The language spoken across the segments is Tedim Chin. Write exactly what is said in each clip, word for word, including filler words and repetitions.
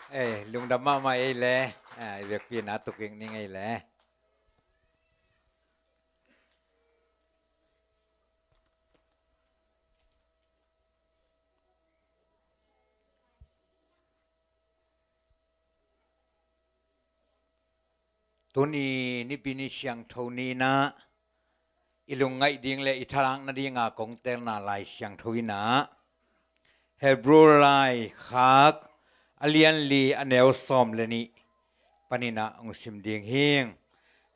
Ei, lungdam mahmah ei le. Ah, i vekpi na tuk ing ning ei le. Tuni nipi ni siangtho ni-in ah i lungngaih ding le i thalak nadinga kong telna Lai Siangtho in ah Hebrew laikhak a lian li a neu sawm le nih panin ah hong sim ding hi.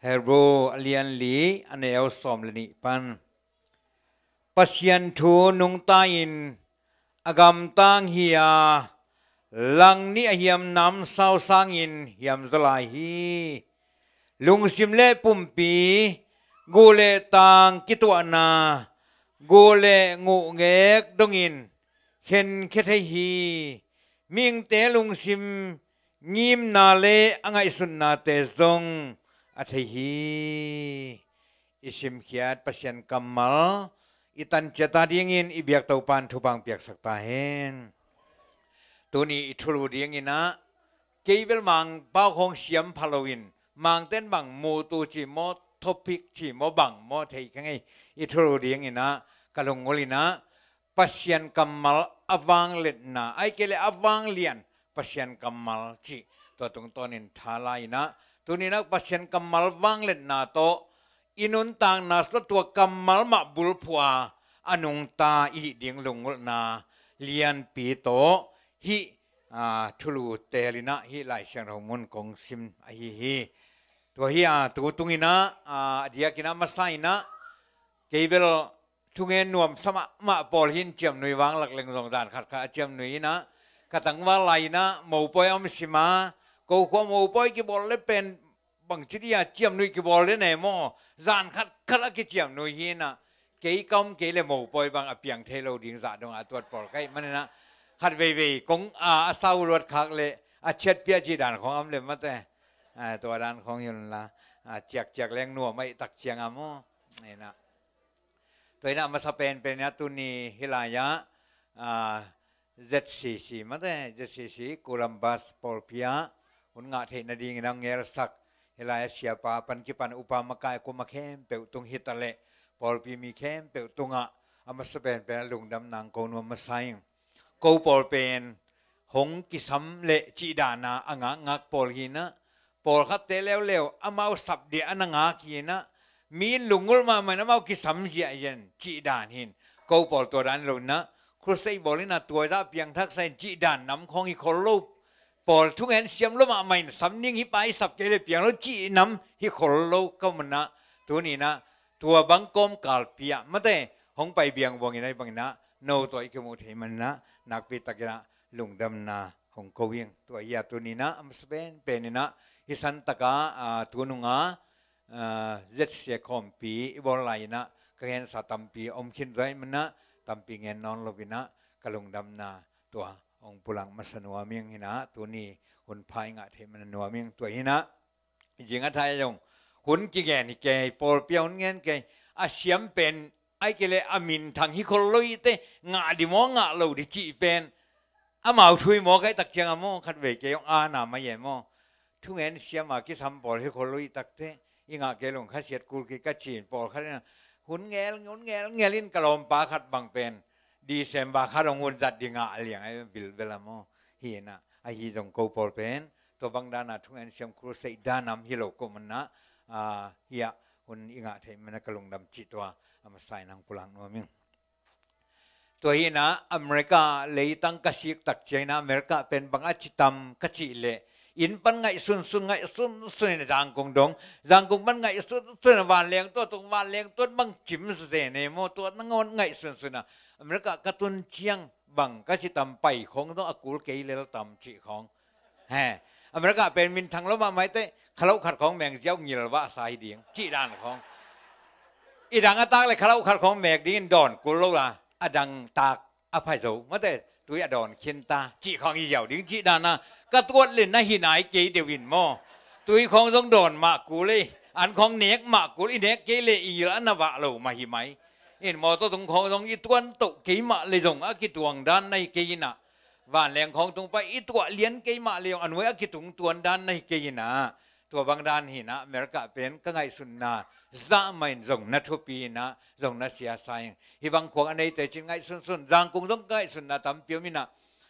Hebrew a lian li a neu sawm le nih pan. Pasian thu nungta-in a gamtang hi a, langnih a hiam namsau sangin hiam zaw lai hi. Lungsim le pumpi, guh le tang kituahna, guh le nguhngek dongin khenkhia thei hi. Mihingte lungsim ngimna le a ngaihsutnate zong a thei hi. I simkhiat Pasian kammal i tanciat adingin i biak Topa'n thupha hong piaksak ta hen. Tuni i thulu dingin ah kei bel Mangpau khawng siam pha loin Mangte'n bang mutu ci maw, topic ci maw, bang maw thei kha ngei. I thulu dingin ah ka lunggulh in ah Pasian kammal a vangliatna, ahih kei leh a vanglian Pasian kammal cih tua tungtawnin thala in ah, tuni-in ah Pasian kammal vangliatna tawh i nuntakna sungah tua kammal mah bulphuh a, a nungta i hih ding lunggulhna lianpi tawh hih, aa, thulu teel in ah hih Lai Siangtho mun kong sim ahi hi. Tua hi a, tu tung in ah, aa, a diakin ah masa in ah kei bel thungen nuamsa mahmah pawl hi in, ciamnuih vang lak leng zong zan khatkhat a ciamnuih in ah, ka tangval lai in ah mopawi a om sim a, ko khua mopawi kibawl le pen bangci dia ciamnuih kibawl le ne maw, zan khatkhat a kiciamnuih hi in ah, kei ka om kei le mopawi bang a piang thei lo ding zah dong a tuat pawl ka hih manin ah, khat veivei kong a, a sau luat khak le a ciat piah cih dan khawng a om le mate, a, tua dan khawng hi un la, a, ciakciak leng nuam ahih tak ciang a maw. Tua in ah masa penpen in ah tuni hih lai-ah, aa, Z C C mate, Z C C Columbus pawlpi ah hun ngah theih nadingin a ngelsak hih lai-ah siapa pan kipan upa makai a kum a khempeuh tung hi ta leh pawlpi mi khempeuh tungah a masa penpen a lungdamna hong ko nuam masa ing. Ko pawl pen hong kisam leh cih dan a a ngakngak pawl hi in ah, pawlkhatte leuleu amau sap dia a na ngak hi in ah, mi in lunggulh mahmah in amau kisam ziahziah in cih dan hi in, ko pawl tua dan lo in ah, crusade bawl in ah tua zah piangthaksa in cih dan nam khawng hi khol lo. Pawl thungen siam lua mahmah in sam ding, hih pa i sap kei leh piang lo cih nam hi khol lo ka om in ah, tuni in ah tua bang kawmkalpi ah mate hong pai biangbuang in ah, hih bangin ah no tawh i kimuh theih manin ah nakpi takin ah lungdamna hong ko ing. Tua hi a, tuni in ah a masa penpen in ah hih santak ah, aa, tu nung a, aa, Z C C khawmpi i bawl lai in ah ka ngensa tampi om khin zaw ahih manin ah tampi ngen nawn lo in ah ka lungdamna tua hong pulak masa nuam ing. Hi in ah tuni hun pha i ngah theih manin nuam ing. Tua hi in ah zing a thai zong hun kigen hi kei, pawlpi ah hun ngen kei, a siam pen ahih kei leh a minthang hi khol lo hi teh, ngah di maw ngah lo di cih pen amau thu hi maw ka hih tak ciang a maw, khat vei kei hong ana mai e maw, thungen siam a kisam pawl hi khol lo hi tak teh, i ngah kei leh hong khasiat kul kei ka ci in, pawlkhat in ah hun ngel, hun ngelngel in, ka lawmpa khat bang pen December khat hong hun zat di ngah liang a, vilvel a maw. Hi in ah ahi zong ko pawl pen tua bang dan a thungen siam crusade dan nam hi lo ka om in ah, aa, hih ah hun i ngah theih manin ah ka lungdam cih tua a masa in hong pulak nuam ing. Tua hi in ah America leitang ka sik tak ciang in ah America pen bang a ci tam ka cih leh, inn pan ngaihsunsun, ngaihsunsun in Zangkong dong, Zangkong pan ngaihsunsun in Vanleng tuat, tung Vanleng tuat bang cim sese ne maw, tua nangawn ngaihsunsun a, America ka tun ciang bang ka ci tam, pai khawng zong a kul kei lel tam cih khawng. He, America pen minthang lo mahmah hi teh, khalauh khat khawng meng ziau ngilvah sa hi ding cih dan khawng. I dang a tak leh khalauh khat khawng mek dingin dawn kul lo la, a dang tak a phai zo mate, tui a dawn khin ta cih khawng hi ziau ding cih dan a, ka tuat leh na hi nai kei deuh in maw. Tui khawng zong dawn mah kul ei, an khawng nek mah kul, i nek kei leh i ngil a na vah lo mah hi mai. In mawtaw tung khawng zong i tuan toh kei mah leh zong a kituang dan na hi kei in ah, Vanleng khawng tung pai i tuah lian kei mah leh zong a nuai a kitung tuan dan na hi kei inah, tua bang dan hi inah America pen ka ngaihsutna zah mah in zong na thupi inah zong na siasa ing. Hih bang khuak a neite cin ngaihsunsun, Zangkung zong ka ngaihsutna tampi om inah,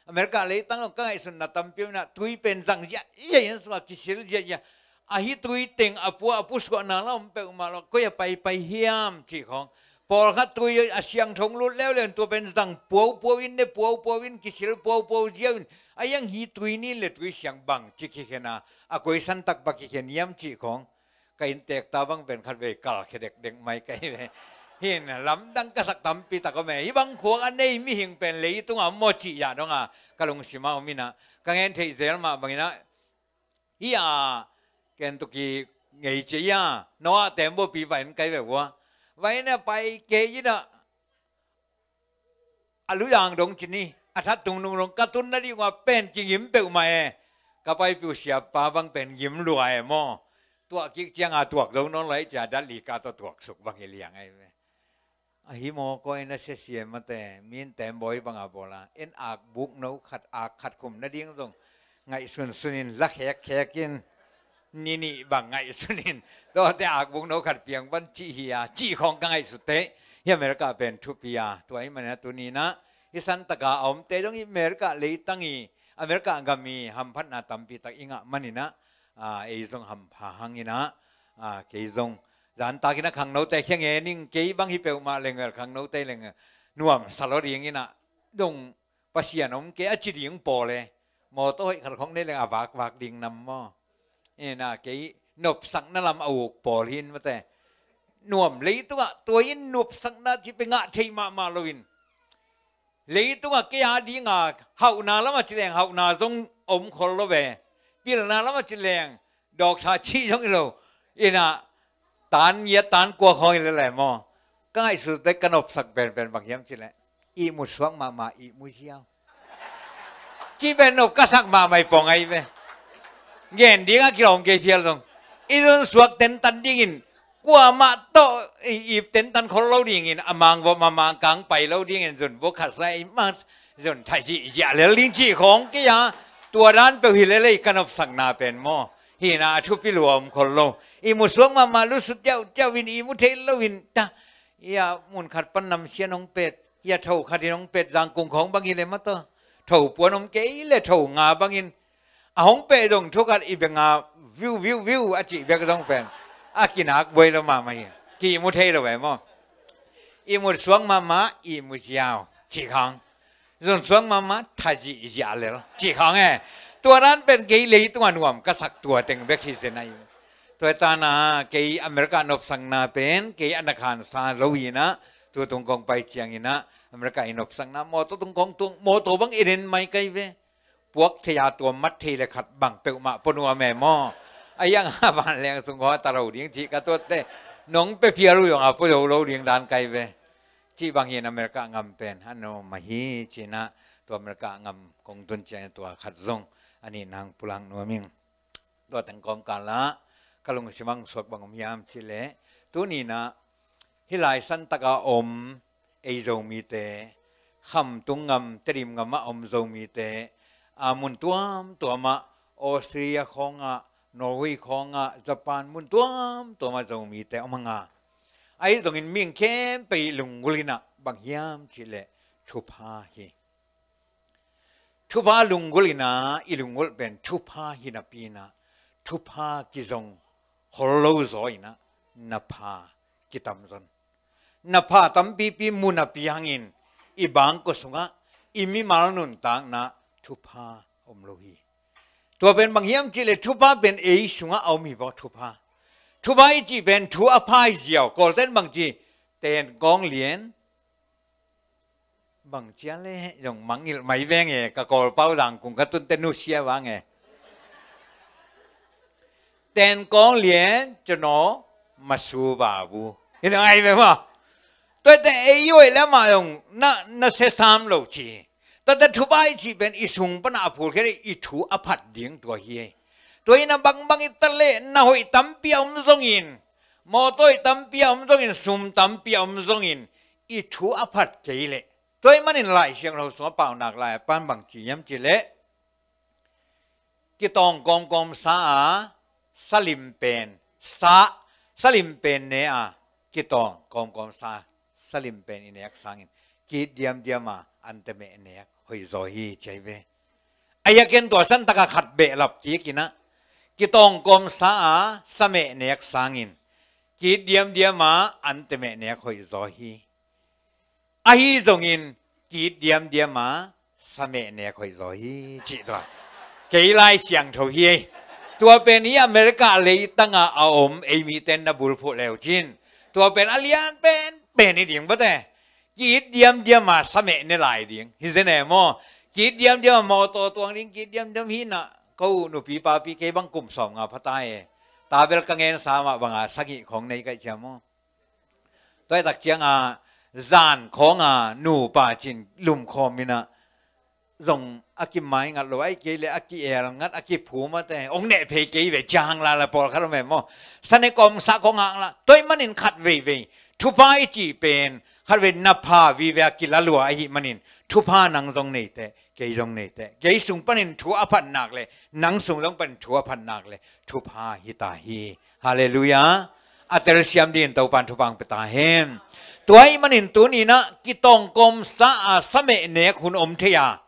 America leitang zong ka ngaihsutna tampi om inah, tui pen zang ziahziah in sungah kisil ziahziah. Ahi tui teng a pua a pusuahna la om peuhmah lo, koi a paipai hiam cih khawng. Pawlkhat tui a siangtho lut leuleu in tua pen zang puaupuau in, ne puaupuau in, kisil puaupuau ziau in, a iang hi tui nin le tui siang bang ci kikhen a, a koi santak bang kikhen hiam cih khawng. Ka innteek ta bang pen khatvei kalkhia dekdek mai ka hi ve. Hih in lamdang ka sak tampi tak om e. Hih bang khuak a nei mihing pen leitungah maw cih zah dong a ka lungsim ah om inah, ka ngen theih zel mah bang inah, hih a Kentucky ngei cia, Noah tembaw pi vai in kai ve ua. Vai in a pai kei inah, a luzang dong cin hi, a that tungnung dong ka tun nading ua pen kingim peuhmah e. Ka paipih uh siapa bang pen gim lua e maw. Tuah kik cianga tuak zo nawn lo ahih cia dat li ka tawh tuaksuk bang hi liang ahi ve. Ahi maw, koi na sia siam mate, min tembawi banga bawla, en akbuk no khat, ak khat khum nading zong ngaihsunsun in, la khekkhek in, ni nih bang ngaihsun in, tawte akbuk no khat piang pan cih hi a, cih khawng ka ngaihsut teh, hih America pen thupi a, tua ahih manin a tuni inah, hih santaka a omte zong hih America leitang i, America gam i hamphatna tampi tak i ngah man inah, a, ei zong hampha hang inah, a, kei zong zantakin a khangnote khia ngen ing, kei bang hi peuhmah leng el khangnote leng nuamsa lo ding inah, dong Pasian om kei a ci ding pawl e. Mawtaw hoih khat khong nei leng a vakvak ding nam maw. Inah kei nopsakna lam a uk pawl hi in mate. Nuam leitungah tua in nopsakna cih pen ngah thei mahmah lo in. Leitungah kei a dinga hauhna lamah ci leng hauhna zong om khol lo ve. Pilna lamah ci leng dawktha cih zong hi lo. Inah tan ngiat tan kua khawng hi lele maw. Ka ngaihsut teh ka nopsak penpen bang hiam cih leh, ihmu suak mahmah, ihmu ziau. Cih pen nop ka sak mahmah i pawng ahi ve. Ngen dingah kilawm kei phial zong, i zun suak tentan dingin, kuamah tawh i, i tentan khol lo dingin, a mangvawh mamang kang pai lo dingin, zun buk khat sai mah, zun thai zihziah lel ding cih khawng kei a, tua dan peuh hi lele i ka nopsakna pen maw. Hi inah a thupi lua om khol lo. Ihmu suak mahmah, lusut ciauhciau in, ihmu thei lo in ta. Ia mun khat pan namsia nong pet, ia tho khat in hong pet, Zangkung khawng bang hi le mataw. Tho puan om kei le tho nga bangin. A hong peh dong thu khat i benga viu, viu, viu a cih bek zong pen a kinak buai lo mahmah hi. Ki ihmu thei lo ve maw. Ihmu suak mahmah, ihmu ziau. Cih khang. Zun suak mahmah, thazih ziah lel. Cih khang e. Tua dan pen kei leitungah nuam ka sak tua teng bek hi zen ahi. Tua hi tana kei America nopsakna pen kei a na khansa lo inah, tu tung kong pai ciang inah America i nopsakna mawtaw tung kong tung, mawtaw bang inen mai kai ve. Puak thei a tua mat thei le khat bang peuhmah pua nuam e maw. A iang a vanleng sung khaw a ta lo ding cih ka tuatte. Nong pia phial uh zong a pua zo lo ding dan kai ve. Cih bang hi in America ngam pen a nuam ahi ci inah, tua America ngam kong tun ciang tua khat zong a nih nang pulak nuam ing. Tua teng kawmkal ah ka lungsim ah suak bang om hiam cih leh, tuni inah hih lai santak a om ei Zomite, Khamtung gam, Tedim gam ah om Zomite, a mun tuamtuam ah, Australia khawng ah, Norway khawng ah, Japan, mun tuamtuam ah Zomite om hang a, ahi zongin mihing khempeuh i lunggulh inah bang hiam cih leh thupha hi. Thupha lunggulh inah, i lunggulh pen thupha hi napi inah, thupha kizong khol lo zaw inah, na pha kitam zon. Na pha tampipi mu napi hangin, i bangkua sungah, i mimal nuntakna thupha om lo hi. Tua pen bang hiam cih leh thupha pen ei sungah a om hi vawk thupha. Thupha i cih pen thu a pha hi ziau, Kawlten bang ci, ten kawng lian, bang cia le zong mangngilh mai veng e, ka Kawlpau Zangkung ka tunte nusia vang e. Ten kawng lian, cano, masu babu. Hi na ngai ve maw. Tuate ei uai le amah zong na, na sia sam lo ci. Tuate thupha i cih pen i sung pana a phulkhia le i thu a phat ding tua hi. Tua hi na bangbang i ta le na hoih tampi a om zongin, mawtaw hoih tampi a om zongin, sum tampi a om zongin, i thu a phat kei leh Tua ahih manin Lai Siangtho sungah Paunak lai-ah pan bang ci hiam cih leh, kitawng kawmkawm sa a, salim pen sa, salim pen ne a, kitawng kawmkawm sa, salim pen i nek sangin, ki-it diamdiam a, antemeh nek hoih zaw hi, ci ahi ve. Ahi a ken tua santaka khat behlap kik in ah, kitawng kawm sa a, sameh nek sangin, ki-it diamdiam a, antemeh nek hoih zaw hi. Ahi zongin, ki-it diamdiam a, sameh nek hoih zaw hi, cih tua. Kei Lai Siangtho hi ei. Tua pen hi America leitang a a om, ei mite in na bulphuh le uh cin. Tua pen a lian penpen hi ding bate. Ki-it diamdiam a sameh ne lai ding. Hi zen e maw. Ki-it diamdiam a mawtaw tuang ding, ki-it diamdiam hi in ah. Ko nupi papi kei bang kum sawmnga pha ta e. Ta bel ka ngen sa mah bang a sagih khawng nei ka hih ciang maw. Tua ahih tak ciang a zan khawng a nupa cin lumkhawm in ah, zong a kimai ngat lo, ahih kei leh a ki-el ngat, a kiphum a te, hong neh phei kei ve, ciang la la pawlkhat om e maw. Sa ne kawm sa khawng hang la. Tua ahih manin khat veivei thupha i cih pen, khat vei na pha vive a kila lua ahih manin, thupha nang zong nei teh, kei zong nei teh. Kei sung panin thu a phat nak leh, nang sung zong panin thu a phat nak leh, thupha hi ta hi. Halleluiah. A telsiam dingin Topan thupha hong pia ta hen. Tua ahih manin tuni in ah, kitawng kawm sa a, sameh nek hun om thei a,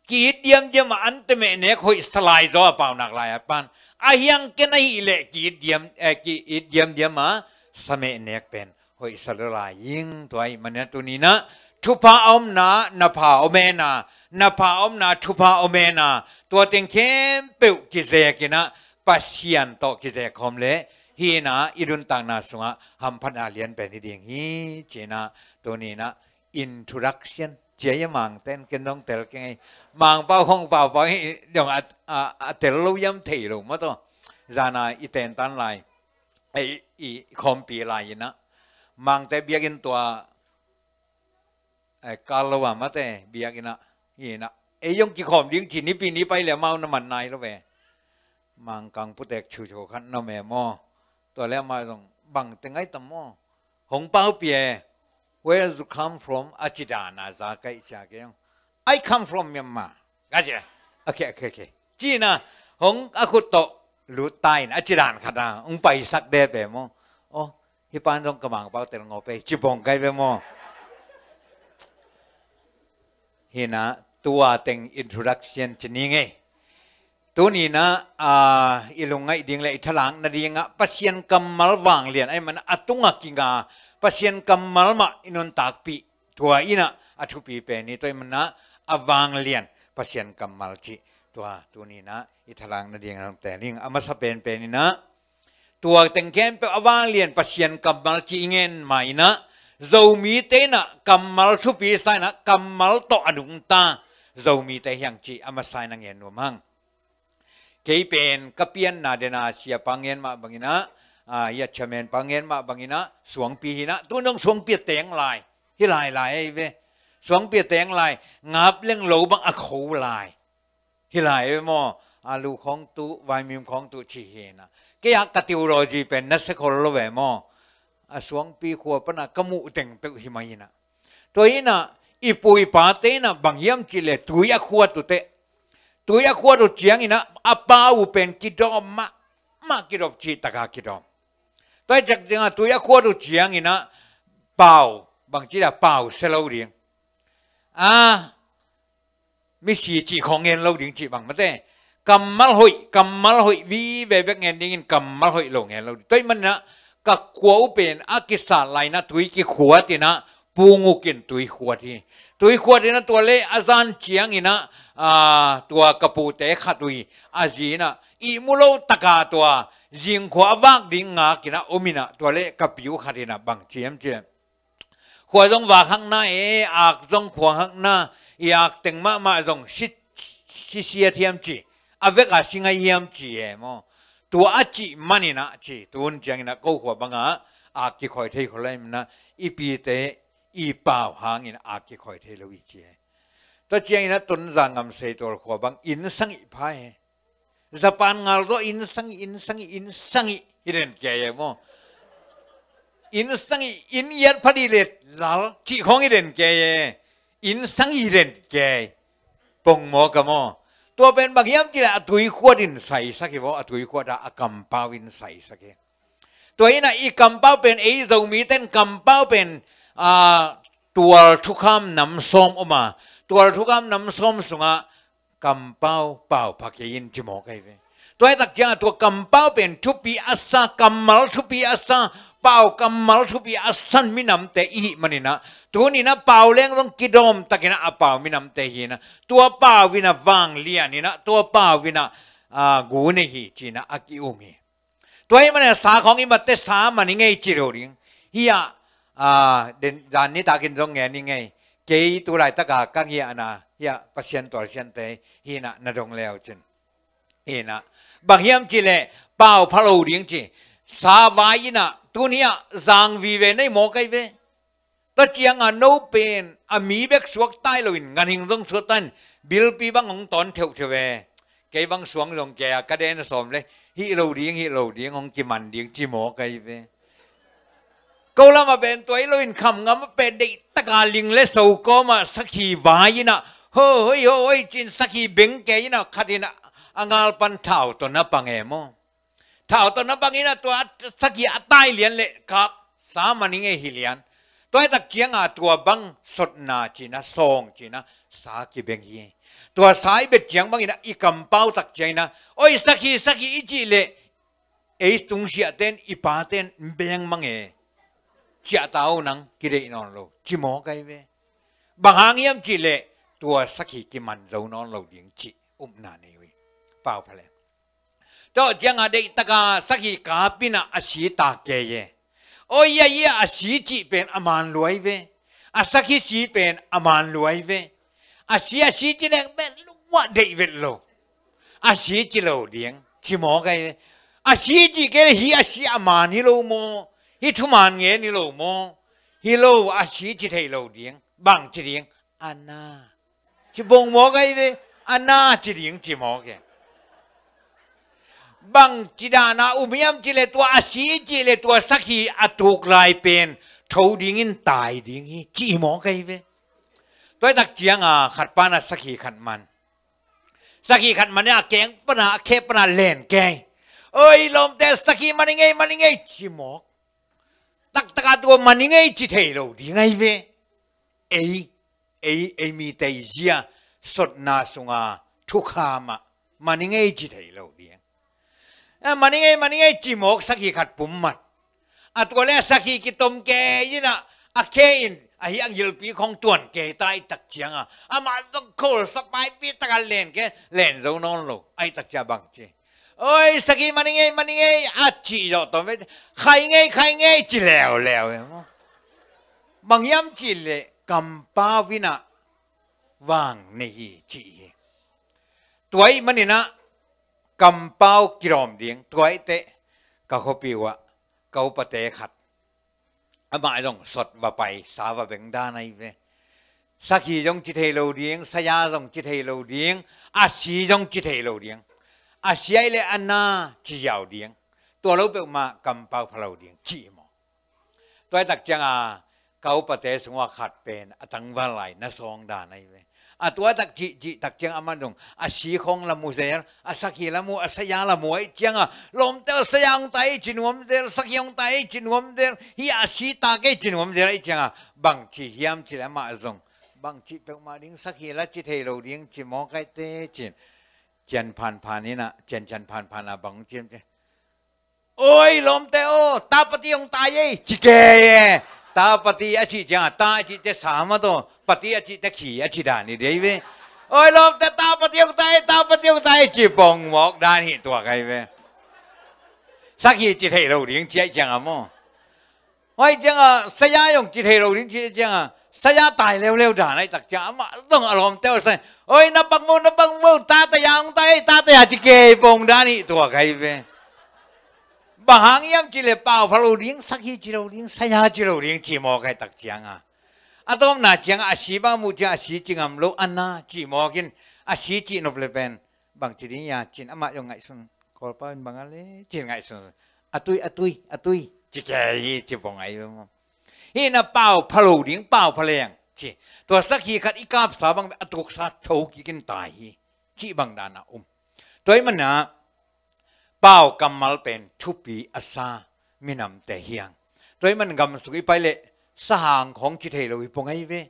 ki-it diamdiam a, antemeh nek hoih sa lai zaw a, Paunak lai-at pan. Ahi hang ken ahih leh ki-it diam, eh, ki-it diamdiam a, sameh nek pen hoih sa lua lai ing. Tua ahih manin ah tuni in ah, thupha a omna, na pha om hen a, na pha a omna, thupha om hen a, tua teng khempeuh kizek in ah, Pasian tawh kizek khawm leh, hi in ah, i nuntakna sungah hamphatna lianpen hi ding hi, ci in ah, tuni in ah, introduction, ci a hi a Mangte in, ken dong tel keng ei. Mangpau hong paupau hi dong a, a, a tel lo hiam thei lo maw taw. Zan a i tentan lai, ei, i khawmpi lai in ah, Mangte biakinn tua, eh, kal lo a mate, biakinn ah, hi in ah. Ei hong kikhawm ding ci, nipi ni pai leh amau na man nai lo ve. Mangkang putek chuchu khat na om e maw. Tua leh amah zong, bang teng ai tam maw. Hong paupih e, "Where you come from?" a ci dan a za ka hih ciang kei hong, "I come from Myanmar," ka ci a. "Okay, okay, okay," ci in ah, hong a khut tawh lut ta in, a ci dan khat a hong paisak dep e maw. "Oh, hih pan zong ka Mangpau tel ngawp ei," ci bawng ka hi ve maw. Hi in ah, tua teng introduction ci ning ei. Tuni in ah, ah, i lungngaih ding leh i thalak nading ah Pasian kammal vanglian, ahih manin a tungah kinga Pasian kammal mah i nuntakpih. Tua in ah a thupi pen hi, tua ahih manin ah a vanglian Pasian kammal cih. Tua tuni in ah i thalak nading ah hong tel ning. A masa penpen in ah, tua teng khempeuh a vanglian Pasian kammal cih i ngen ma in ah, Zomite in ah kammal thupi sa in ah, kammal tawh a nungta Zomite hi hang cih a masa in ah ngen nuam hang. Kei pen ka pianna den a siapa ngen mah bang in ah, ah, i a chairman pa ngen mah bang in ah, suangpi hi in ah, tu in dong suangpi a teng lai. Hi lai lai ei ve. Suangpi a teng lai, ngap leng lo bang a kho lai. Hi lai ei ve maw, alu khawng tuh, vaimim khawng tuh ci hi in ah. Kei a ka theology pen na se khol lo ve maw. A suangpi khua pan a ka muh teng peuh hi mai in ah. Tua in ah, i pu i pate in ah bang hiam cih leh tui a khuat uh teh. Tui a khuat uh ciang in ah, a pau uh pen kidawm mahmah, kidop cihtak a kidawm. Tua ahih ciang a tui a khuat uh ciang in ah, pau, bang ci a pau se lo ding. Ah, misi cih khawng ngen lo ding cih bang mate. Kammal hoih, kammal hoih vive bek ngen dingin kammal hoih lo ngen lo ding. Tua ahih manin ah, ka khua uh pen a kisat lai in ah tui kikhuat in ah, pung uk in tui khuat hi. Tui khuat in ah tua leh a zan ciang in ah, ah, tua ka pute khat uh hi. A zi in ah ihmu lo tak a tua zingkhua a vak ding ngak in ah om in ah, tua leh ka pi uh khat in ah bang ci hiam cih leh, khua zong vak hak na e, ak zong khuang hak na, i ak teng mahmah zong si, si siat hiam ci, a vek a si ngai hiam ci e maw. Tua a cih man in ah ci, tu hun ciang in ah ko khua bang ah ak kikhawi thei khol lai in ah, i pite i pau hangin ak kikhawi thei lo hi ci e. Tua ciang in ah Tonzang Ngamseitual khua bang inn sagih pha e. Japan ngal zaw inn sagih, inn sagih, inn sagih hi den kei e maw. Inn sagih, inn giat pha dih leh lal cih khawng hi den kei e. Innsang hi den kei. Pongmawk a maw. Tua pen bang hiam cih leh a tuikhuat in saisak hi maw, a tuikhuat ah a kampau in saisak hi. Tua in ah i kampau pen, ei Zomite in kampau pen, ah, tual thukham nam sawm om a, tual thukham nam sawm sungah kampau pau pha kei in ci mawk ahi ve. Tua hi tak ciangah tua kampau pen thupi a sa, kammal thupi a sa, pau kammal thupi a san minamte i hih manin ah, tuni in ah pau leng zong kidawm takin ah a pau minamte hi in ah, tua pau in ah vanglian in ah, tua pau in ah, ah, gu nei hi ci in ah a ki-um hi. Tua ahih manin ah sa khawng i matte sa man i ngei ci lo ding. Hiah, ah, den, zan nitakin zong ngen i ngei. Kei tu laitaka ka ngiahna hiah Pasian tualsiante hi in ah na dong le uh cin. Hi in ah, bang hiam cih leh pau pha lo ding ci. Sa vai in ah tuni ah zang vive nei mawk ahi ve. Tua ciangah no pen a mi bek suakta hi loin ganhing zong suakta in bilpi bang hong tawn theuhtheuh ve. Kei bang suang zong kei a ka den sawm le, hih lo ding, hih lo ding, hong kiman ding ci mawk ahi ve. Ko lamah pen tua hi loin kham ngamah pen deihtaka ling le so kawmah sakhi vai in ah, ho hoi ho hoi ci in sakhi beng kei in ah, khat in ah a ngal pan thau tawh na pang e maw. Thau tawh na pang in ah tua sakhi a tai lian le kap, sa man i ngei hi lian. Tua hi tak ciangah tua bang sotna ci in ah, sawng ci in ah, sa kibeng hi. Tua sa i bet ciang bang in ah i kampau tak ciang in ah, oi sakhi, sakhi i cih leh ei tungsiahte in, i pate in beng mang e. Ciah ta o nang, kideih nawn lo ci mawk ahi ve. Bang hang hiam cih leh tua sakhi kiman zo nawn lo ding cih upna nei uh hi. Pau pha le. Tua ciangah deihtaka sakhi kap in ah a si ta kei e. Oi, ia, ia, a si cih pen a man lua ahi ve. A sakhi si pen a man lua ahi ve. A si, a si ci leng pen lungmuah deih vet lo. A si ci lo ding ci mawk ahi ve. A si cih kei leh hih a si a man hi lo maw? Hih thuman ngen hi lo maw? Hi lo, a si ci thei lo ding. Bang ci ding? A na. Ci pongmawk ahi ve. A na ci ding ci mawk e. Bang ci dan a um hiam cih leh tua a si cih leh tua sakhi a tuk lai pen tho dingin tai ding hi ci mawk ahi ve. Tua hi tak ciangah khat pan ah sakhi khat man. Sakhi khat man in ah a keng pan ah, a khe pan ah len kei. Oi lawmte, sakhi man i ngei, man i ngei ci mawk. Taktakah tua man i ngei ci thei lo ding ahi ve. Ei, ei, ei mite i zia sotna sunga thukham ah man i ngei ci thei lo ding. A, man i ngei, man i ngei ci mawk sakhi khat pum mat. A tua le a sakhi kitom kei in ah, a khe in, ahi a gilpi khawng tuan kei ta i tak ciangah, amah zong khol sapaipi takah len kei, len zo nawn lo. Ahi tak ciang bang ci? Oi, sakhi man i ngei, man i ngei, a cih zawh tawm ve. Khai ngei, khai ngei ci leuleu e maw. Bang hiam cih leh kampau in ah vang nei hi ci hi. Tua ahih manin ah kampau kidawm ding, tua ahih teh ka khuapi uh ah ka upate khat, amah zong sot va pai, sa va beng dan ahi ve. Sakhi zong ci thei lo ding, saya zong ci thei lo ding, a si zong ci thei lo ding. A si ahih leh a na ci ziau ding. Tua lo peuhmah kampau pha lo ding ci maw. Tua hi tak ciangah ka upate sungah khat pen a tangval lai na sawng dan ahi ve. A tua tak cih, cih tak ciang amah zong a si khawng la mu zel, a sakhi la mu, a saya la mu ahih ciangah, lawmte aw, saya hong tai ci nuam zel, sakhi hong tai ci nuam zel, hih a si ta kei ci nuam zel ahih ciangah, bang ci hiam cih leh amah zong, bang cih peuhmah ding, sakhi la ci thei lo ding ci mawk ahi teh ci in, cian phanphan in ah, ciancian phanphan ah bang ci hiam cih leh, oi lawmte aw, tapati hong tai ei ci kei e. Tapati a cih ciangah ta a cih teh sa mah tawh, pati a cih teh khi a ci dan hi dei ve. Oi lawmte, tapati hong tai ei, tapati hong tai ei ci pongmawk dan hi tuak ahi ve. Sakhi ci thei lo ding ci ahih ciangah maw. Ahih ciangah saya zong ci thei lo ding ci ahih ciangah, saya tai leuleu dan ahih tak ciang amah zong a lawmte aw, saya, oi na pak mo, na pak mo, tataya hong tai ei, tataya ci kei pong dan hi tuak ahi ve. Bang hang hiam cih leh pau pha lo ding, sakhi ci lo ding, saya ci lo ding ci mawk ahih tak ciangah, a tawpna ciangah a si bang a muh ciang a si ci ngam lo, a na ci mawk in, a si cih nop leh pen bang ci ding hia ci in amah zong ngaihsun, Kawlpau in bang a le ci in ngaihsun, a tui, a tui, a tui ci kei hi ci pong ahi ve maw. Hih in ah pau pha lo ding, pau pha leng ci. Tua sakhi khat i kapsa bang a tuksa tho kikin tai hi. Cih bang dana um. Tua ahih manin ah pau kammal pen thupi a sa minamte hi hang. Tua ahih manin gamsung i pai leh sahang khawng ci thei lo hi pong ahi ve.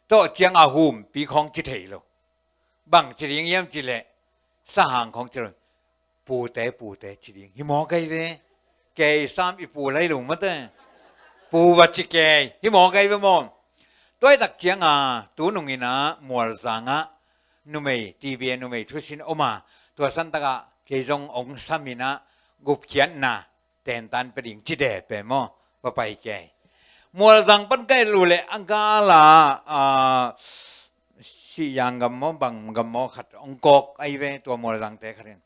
Tua ciang a humpi khawng ci thei lo. Bang ci ding hiam cih leh sahang khawng ci lo. Pute, pute ci ding hi mawk ahi ve. Kei sam i pu lai lo mate. Pu va ci kei hi mawk ahi ve maw. Tua ahih tak ciang a tu nungin ah Mualzang ah numei, T B A numei thusin om a, tua san tak ah kei zong ong sam in ah gupkhiatna tentan pia ding ci de pen maw, va pai kei. Mualzang pan ka et leh a gal ah, ah, Siang gam maw, bang gam maw khat ong kawk ahi ve, tua Mualzangte khat in.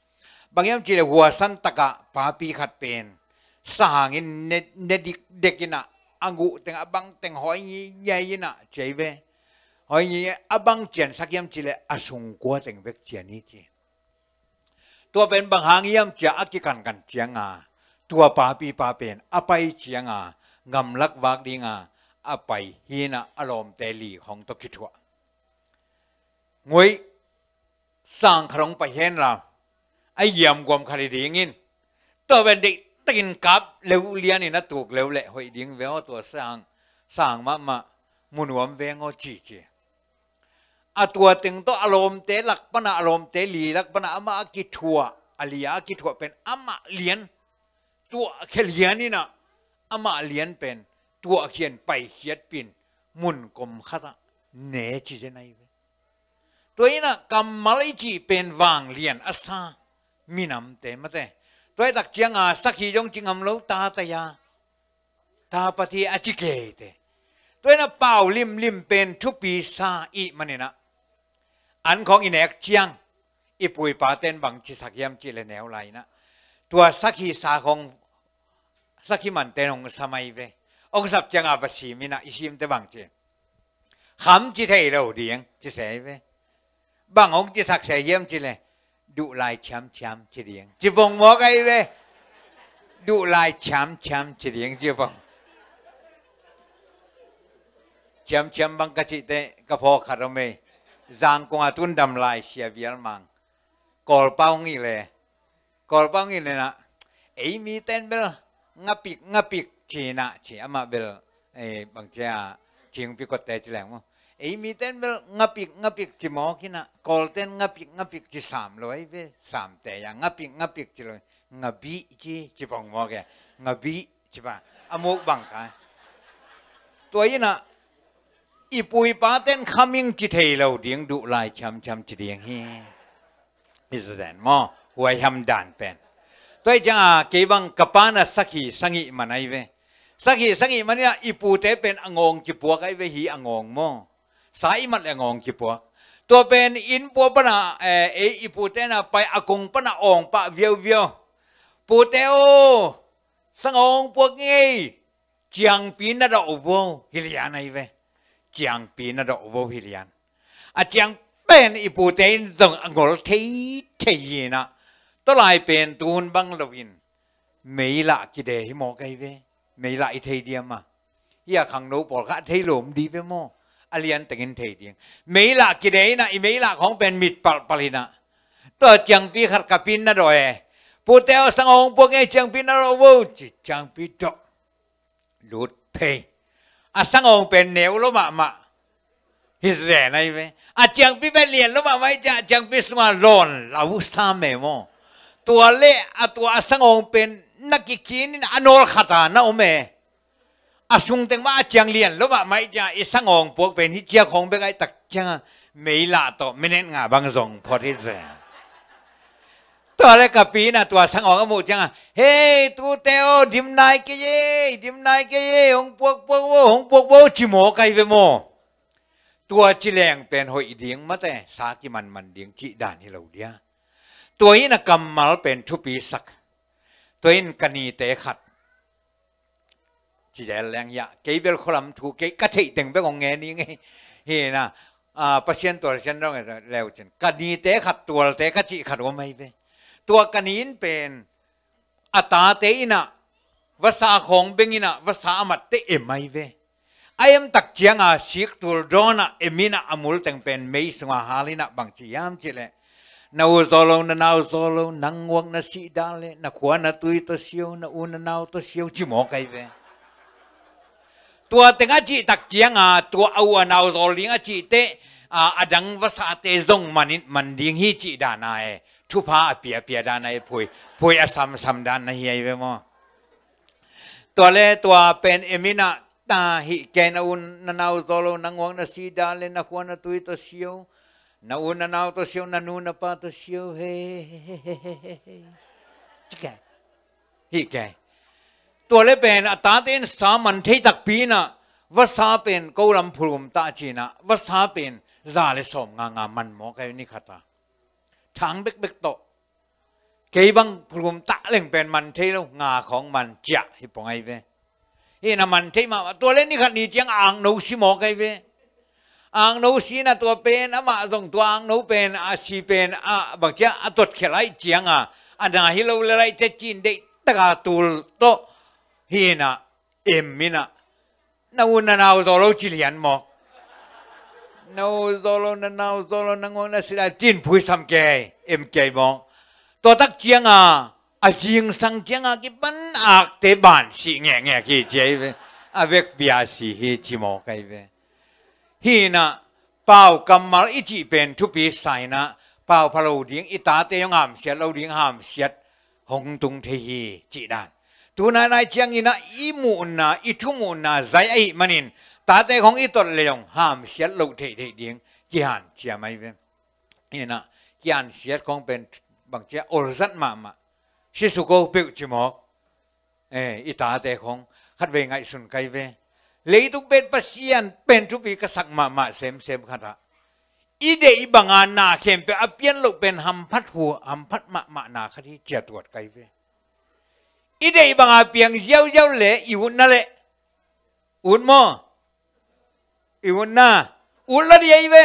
Bang hiam cih leh huasan tak ah papi khat pen sahang in ne, ne dikdek in ah, a guh teng a bang teng hawi ngiai in ah ci ahi ve. Hawi ngiai a bang ciansak hiam cih leh a sungkua teng bek cian hi ci. Tua pen bang hang hiam ci a, a kikankan ciang a, tua papipa pen a pai ciang a, gamlak vak ding a a pai hi in ah, a lawmte li khawng tawh kithuah. Ngoi, sang khat hong pai hen la, a yiam guam khat hi ding in, tua pen deihtakin kap leu lian in a tuk leu leh hoih ding ve aw, tua sang, sang mahmah, mu nuam veng aw ci ci. A tua teng tawh a lawmte lak pan a, a lawmte li lak pan a amah a kithuah, a li a kithuah pen amah lian, tuahkhia lian in ah, amah lian pen tuahkhia in paikhiatpih in mun kom khat ah ne ci zen ahi ve. Tua in ah kammal i cih pen vanglian a sa minamte mate. Tua ahih tak ciang a sakhi zong ci ngam lo, ta tai a, ta pati a ci kei te. Tua in ah pau limlim pen thupi sa ahih manin ah, an khawng i nek ciang i pu i pate'n bang cisak hiam cih leh neu lai in ah, tua sakhi sa khawng sakhi mante'n hong sam ahi ve. Hong sap ciang a va sim in ah, i simte bang ci, kham ci thei lo ding ci se ahi ve. Bang hong cisak se hiam cih leh, duh lai ciamciam ci ding ci pong mawk ahi ve. Duh lai ciamciam ci ding ci pong. Ciamciam bang ka cih teh ka phawk khat om ei. Zangkong a tun dam lai sia vial mang. Kawlpau ngih leh, Kawlpau ngih leh in ah, ei mite'n bel ngapik ngapik ci in ah ci, amah bel, eh, bang ci a, Cingpi kotte ci leng maw. Ei mite'n bel ngapik ngapik ci mawk in ah, Kawlte'n ngapik ngapik ci sam lo ahi ve, samte a ngapik ngapik ci lo, ngabih ci, ci pong mawk e, ngabih ci pa, a muk bang ka. Tua in ah i pu i pate'n kham ing ci thei lo ding, duh lai ciamciam ci ding hi. I zazen maw, huai hamdan pen. Tua ahih ciang a kei bang ka pa na sakhi sa ngih man ahi ve. Sakhi sa ngih man in ah i pute pen a ngawng kipuak ahi ve, hi a ngawng maw. Sa i mat leh a ngawng kipuak. Tua pen inn pua pan a, eh, ei i pute na pai a kong pan a awng pah viauviau. Pute aw, sangawng puak ngei. Ciangpi na dawh vo hi lian ahi ve. Ciangpi na dawh vo hi lian. A ciang pen i pute in zong a ngol thei thei hi in ah, tua lai pen tu hun bang lo in meilah kide hi mawk ahi ve. Meilah i thei diam a? Hi a khangno pawlkhat a thei lo om di ve maw. A lian tengin thei ding. Meilah kide in ah, i meilah khawng pen mit palhpalh in ah, tua ciangpi khat ka pi'n na dawh e. Pute aw, sangawng puak ngei, ciangpi na dawh vo ci, ciangpi dawh. Lut phei. A sangawng pen neu lo mahmah hi zen ahi ve. A ciangpi pen lian lo mahmah hi ciang, a ciangpi sungah lawn lau sam e maw. Tua leh a tua a sangawng pen na kikhin in a nawl khat a na om e. A sung teng mah a ciang lian lo mahmah hi ciang, i sangawng puak pen hi ciang khawng bek ahih tak ciang a, meilah tawh minute nga bang zong phot hi zen. Tua leh ka pi in ah tua sangawng a muh ciang a, hei, tute aw, dim nai kei ei, dim nai kei ei, hong puak puak vo, hong puak vo ci mawk ahi ve maw. Tua ci leng pen hoih ding mate, sa kimanman ding cih dan hi lo dia. Tua in a kammal pen thupi sak. Tua in ka nite khat ci zel leng hi a, kei bel khualam thu, kei ka theih teng bek hong ngen ing ei. Hi na, ah, Pasian tualsiam dong leu cin. Ka nite khat tualte ka cih khat om ahi ve. Tua ka ni in pen, a tate in ah, vasa khawng beng in ah, vasa a matte em ahi ve. A em tak cianga sik tul dawnah em inah a mul teng pen mei sungah hal inah bang ci hiam cih leh, na u zaw lo, na nau zaw lo, nang uak na sih dan le na khua na tui tawh sio, na u na nau tawh sio ci mawk ahi ve. Tua teng a cih tak cianga tua a u a nau zawl ding a cih teh, a, a dang vasate zong man in, man ding hi cih dana e. Thupha a piapia dana e, phui, phui a samsam dana hi ahi ve maw. Tua le tua pen em inah ta hih kei, na u na nau zaw lo, nang uak na sih dan le na khua na tui tawh sio, na u na nau tawh sio, na nu na pa tawh sio, he, he, he. Cik e. Hih kei. Tua le pen a tate in sa man thei takpi inah, vasa pen ko lam phulgum tah cinah, vasa pen za le sawm nga nga man mawk ahi ve ni khat a. Thang bekbek tawh. Kei bang phulgum tah leng pen man thei lo, nga khawng man ciah hi pong ahi ve. Hi na man thei mahmah, tua le ni khat ni ciang angno si mawk ahi ve. Angno si na tua pen, amah zong tua angno pen, a si pen, a bang ciang a tot khia lai cianga, a na hi lo le lai te cin deih taka tul tawh. Hi na, em inah, na u na nau zaw lo ci lian mawk. Na u zaw lo, na nau zaw lo, na ngawng na sih dan cin phuisam kei, em kei mawk. Tua tak cianga, a zingsang cianga kipan akte ban sih ngekngek hi ci ahi ve. A vekpi a si hi ci mawk ahi ve. Hi na, pau kammal i cih pen thupi sa inah, pau pha lo ding, i tate hong hamsiat lo ding, hamsiat hong tung thei hi cih dan. Tunainai cianginah i muhna, i thumuhna zai ahih manin, tate khong i tot le hong hamsiat loh theihtheih ding kihanciam ahi ve. Inah, kihansiat khong pen bang ciang olzat mahmah. Sisuk o peuh ci mawk. Eh, i tate khong khatvei ngaihsun kai ve. Leitung pen Pasian pen thupi ka sak mahmah semsem khatah, i deih banga na khempeuh a pian loh pen hamphat hu, hamphat mahmah na khat hi cia tuat kai ve. I deih banga piang ziauziau le i utna le ut maw? I utna, ut la di ahi ve.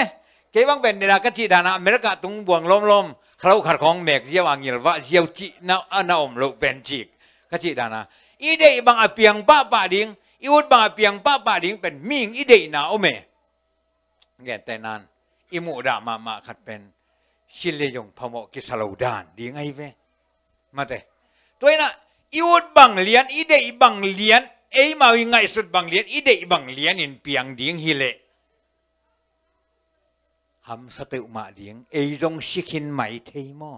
Kei bang pen dena ka cih dana America tung buang lawmlawm, khalau khat khawng mek ziau a ngilvah ziau cih na, a na om loh pen cik. Ka cih dana, i deih bang a piang pahpah ding, i ut bang a piang pahpah ding pen mihing i deihna om e. Gentehnan, i muhdah mahmah khat pen si le zong phamawh kisa lo dan ding ahi ve. Mate. Tua inah, i ut bang lian, i deih bang lian, eimau i ngaihsut bang lian, i deih bang lianin piang ding hileh hamsa peuhmah ding, ei zong si khin mai thei maw?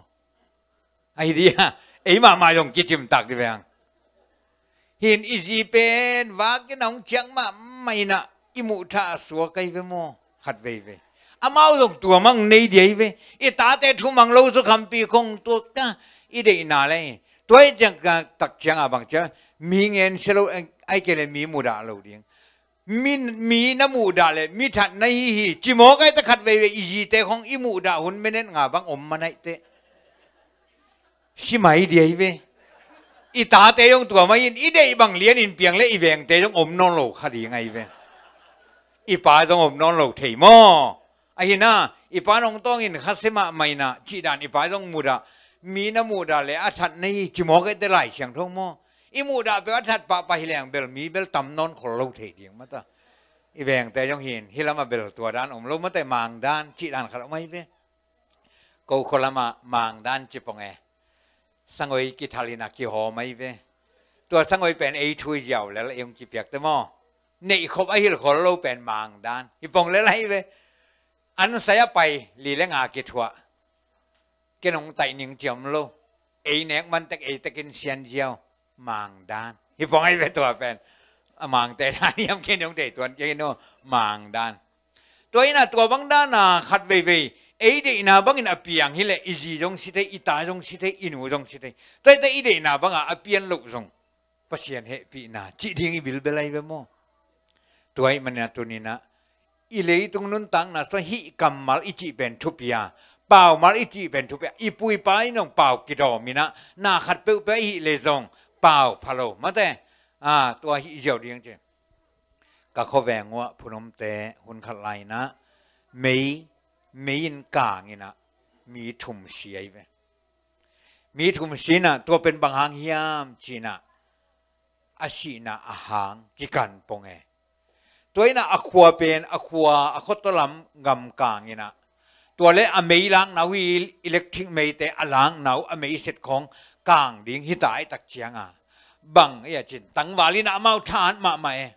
Ahi dia, ei mahmah zong kicimtak di veng. Hin i zi pen vakin a hong ciang mahmah inah i muhthah a suak ahi ve maw? Khat veivei. Amau zong tua mang nei dia hi ve. I tate thumang lo zu khampi kong tuak ta, i deihna le. Tua i ciang ka tak cianga bang ciang, mi ngen sia lo, ai kei le mi mudah lo ding. Mi, mi na muhdah le mi that na hi hi. Ci mawk ai ta khat veivei, i zite khong i muhdah hun minute nga bang om manaih teh. Si mai dia hi ve. I tate zong tua mai in, i deih bang lianin piang le i vengte zong om nawn lo kha ding ahi ve. I pa zong om nawn lo thei maw? Ahi na, i pa nong tawngin kha sia mahmah inah, cih dan i pa zong mudah, mi na muhdah le a that na hi, ci mawk ai te Lai Siangtho maw? I muhdah peuh a that pahpah hi leng bel mi bel tam nawn khol lo thei ding mata. I vengte zong hin, hi lamah bel tua dan om lo mate, mang dan, cih dan khat om ahi ve. Ko khua lamah mang dan ci pong e. Sangoi kithal inah kihawm ahi ve. Tua sangoi pen ei thui ziau lel ei hong kipiak te maw? Neih khop a hilh khol lo pen mang dan. Hi pong lel ahi ve. An sai a pai, li le nga kithuah. Ken hong taih ning ciam lo. Ei nek man tek, ei tekin sian ziau. Mang dan. Hi pong ahi ve tua pen. A mangte dan hiam ken hong tei tuan kei no. Mang dan. Tua inah tua bang dana khat veivei. Ei deihna bangin a piang hileh i zi zong si thei, i ta zong si thei, i nu zong si thei. Tua i ta i deihna banga a pian loh zong Pasian hehpihna cih ding i bilbel ahi ve maw? Tua ahih manin a tuninah i leitung nuntakna sua hih kammal i cih pen thupi a, paumal i cih pen thupi a, i pu i pa in hong pau kidawm inah na khat peuhpeuh ahih le zong pau pha lo mate. A, tua hih ziau ding ci. Ka khuaveng uah phunomte hun khat lai inah mei, mei in kang inah mi thum si ahi ve. Mi thum si inah tua pen bang hang hiam ci inah a sihna a hang kikan pong e. Tua inah a khua pen, a khua, a khuataw lam gamkang inah, tua le a mei lakna uh hi, electric meite a lakna uh, a mei set khawng kang ding hi ta ahih tak cianga, bang ia cin tangval inah amau thahat mahmah e.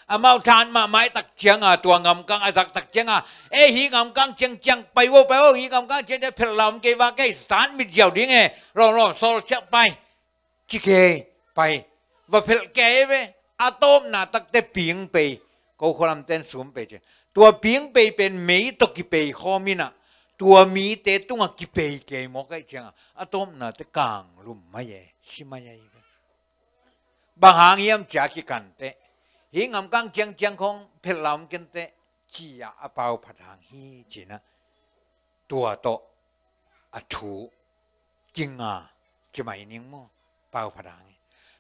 Amau thahat mahmah ahih tak cianga, tua gamkang a zak tak cianga, e, hih gamkang ciangciang pai vo, pai vo, hih gamkang ciangciang phelh la om kei va, kei sat mit ziau ding e, lawm lawm, sawl ciah pai, ci kei, pai, va phelh kei ve. A tawpna takte pingpei, ko khualamten sumpei ci. Tua pingpei pen mei tawh kipei khawm inah, tua mite tungah kipei kei mawk ahih cianga, a tawpnate kang lum mai e, si mai e. Bang hang hiam cia kikanteh, hih gamkang ciangciang khawng phelh la om kenteh, ci-a a pauphat hang hi cinah, tua tawh a thu kinga ci mai ning maw, pauphat hang hi.